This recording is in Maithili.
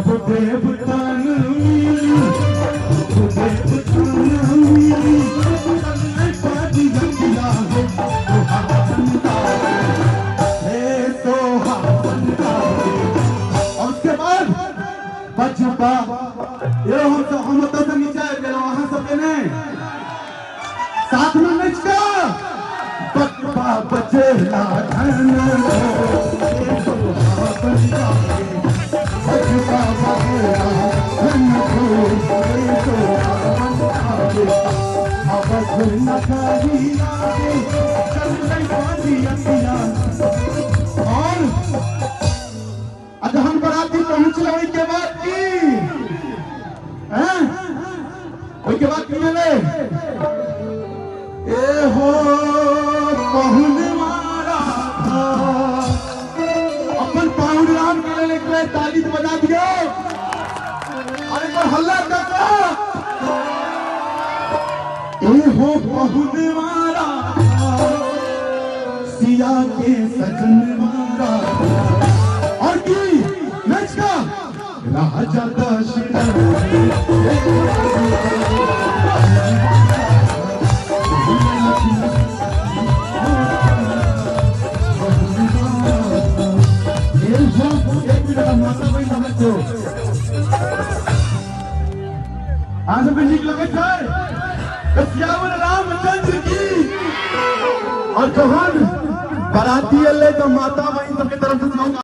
सब देवतान मिली देवतान मिली पादी रखिया हो और उसके बाद बचपा ये हम तो नीचे आबि गेलहुँ अहाँ सबके नहीं साथ में नच का बचपा बचेला धन बचपा बचेला धन और अजहन बराती पहुंचल के बाद की ओहि के बाद की भेलै ए हो पहुनवारा अपन पाहुन राम के लेल एक बेर ताली बजा दियौ और एक बार हल्ला कर ए हो पहुनवारा सिया के सजनवारा और की नच का राजा दशरथ आज नीक लगै छै सियावर रामचंद्र की और जहन बराती एलै तो माता बहिन सबके तरफ से।